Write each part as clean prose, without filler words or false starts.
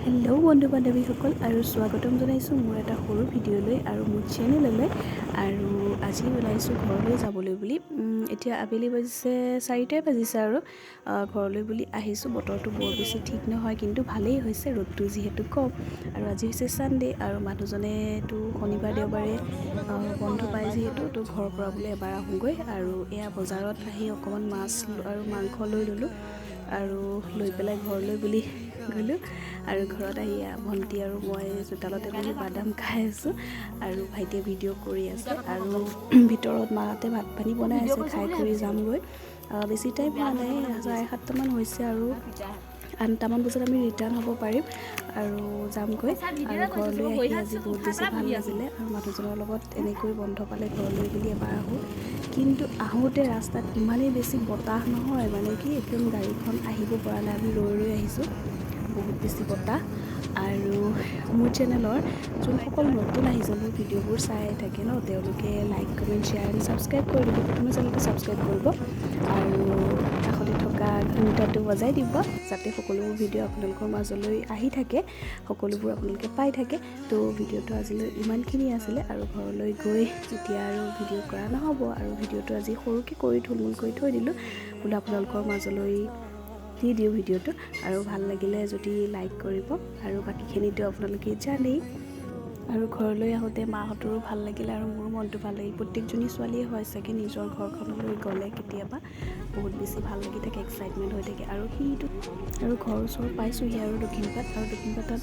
Hello' বন্ধু বান্ধৱীসকল আৰু স্বাগতম জনাইছোঁ মোৰ এটা সৰু ভিডিঅ'লৈ আৰু মোৰ চেনেললৈ। আৰু আজি ওলাইছোঁ ঘৰলৈ যাবলৈ বুলি। এতিয়া আবেলি বাজিছে, 4টাই বাজিছে আৰু ঘৰলৈ বুলি আহিছোঁ। বতৰটো বৰ বেছি ঠিক নহয়, কিন্তু ভালেই হৈছে, ৰ'দটো যিহেতু কম। আৰু আজি হৈছে ছানডে আৰু মানুহজনেতো শনিবাৰ দেওবাৰে বন্ধ পায় যিহেতু, তো ঘৰৰ পৰা বোলে এবাৰ আহোঁগৈ। আৰু এয়া বজাৰত আহি অকণমান মাছ আৰু মাংস লৈ ল'লোঁ আৰু লৈ পেলাই ঘৰলৈ বুলি গ'লোঁ। আৰু ঘৰত আহি ভণ্টি আৰু মই চোতালতে বহি বাদাম খাই আছোঁ আৰু ভাইটিয়ে ভিডিঅ' কৰি আছে আৰু ভিতৰত মাহঁতে ভাত পানী বনাই আছে। খাই কৰি যামগৈ। বেছি টাইম হোৱা নাই, 7:30মান হৈছে আৰু 8টামান বজাত আমি ৰিটাৰ্ণ হ'ব পাৰিম আৰু যামগৈ। আৰু ঘৰলৈ আহি আজি বহুত বেছি ভাল লাগিলে আৰু মানুহজনৰ লগত এনেকৈ বন্ধ পালে ঘৰলৈ বুলি এবাৰ আহোঁ। কিন্তু আহোঁতে ৰাস্তাত ইমানেই বেছি বতাহ নহয়, মানে কি একদম গাড়ীখন আহিব পৰা নাই, আমি ৰৈ ৰৈ আহিছোঁ, বহুত বেছি বতাহ। আৰু মোৰ চেনেলৰ যোনসকল নতুন আহিছে, মোৰ ভিডিঅ'বোৰ চাই থাকে ন, তেওঁলোকে like, comment, share and subscribe কৰি দিব। প্ৰথমে চেনেলটো ছাবস্ক্ৰাইব কৰিব আৰু কাষতে থকা ঘণ্টাটো বজাই দিব, যাতে সকলোবোৰ ভিডিঅ' আপোনালোকৰ মাজলৈ আহি থাকে, সকলোবোৰ আপোনালোকে পাই থাকে। তো ভিডিঅ'টো আজিলৈ ইমানখিনি আছিলে আৰু ঘৰলৈ গৈ এতিয়া আৰু ভিডিঅ' কৰা নহ'ব। আৰু ভিডিঅ'টো আজি সৰুকৈ কৰি থুলমূল কৰি থৈ দিলোঁ, বোলো আপোনালোকৰ মাজলৈ দি দিওঁ ভিডিঅ'টো। আৰু ভাল লাগিলে যদি লাইক কৰিব আৰু বাকীখিনিতো আপোনালোকে জানেই। আৰু ঘৰলৈ আহোঁতে মাহঁতৰো ভাল লাগিলে আৰু মোৰো মনটো ভাল লাগিল। প্ৰত্যেকজনী ছোৱালীয়ে হয় চাগে, নিজৰ ঘৰখনলৈ গ'লে কেতিয়াবা বহুত বেছি ভাল লাগি থাকে, এক্সাইটমেণ্ট হৈ থাকে। আৰু সেইটো আৰু ঘৰৰ ওচৰ পাইছোঁহি আৰু দক্ষিণপাট। আৰু দক্ষিণপাটত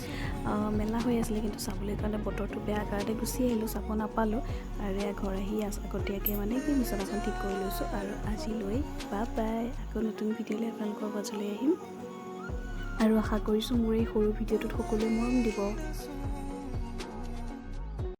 মেলা হৈ আছিলে, কিন্তু চাবলৈ কাৰণে বতৰটো বেয়া কাৰণে গুচি আহিলোঁ, চাব নাপালোঁ। আৰু এয়া ঘৰ আহি আগতীয়াকৈ মানে কি বিচনাখন ঠিক কৰি লৈছোঁ। আৰু আজিলৈ বা বাই, আকৌ নতুন ভিডিঅ'লৈ আপোনালোকৰ মাজলৈ আহিম আৰু আশা কৰিছোঁ মোৰ এই সৰু ভিডিঅ'টোত সকলোৱে মৰম দিব।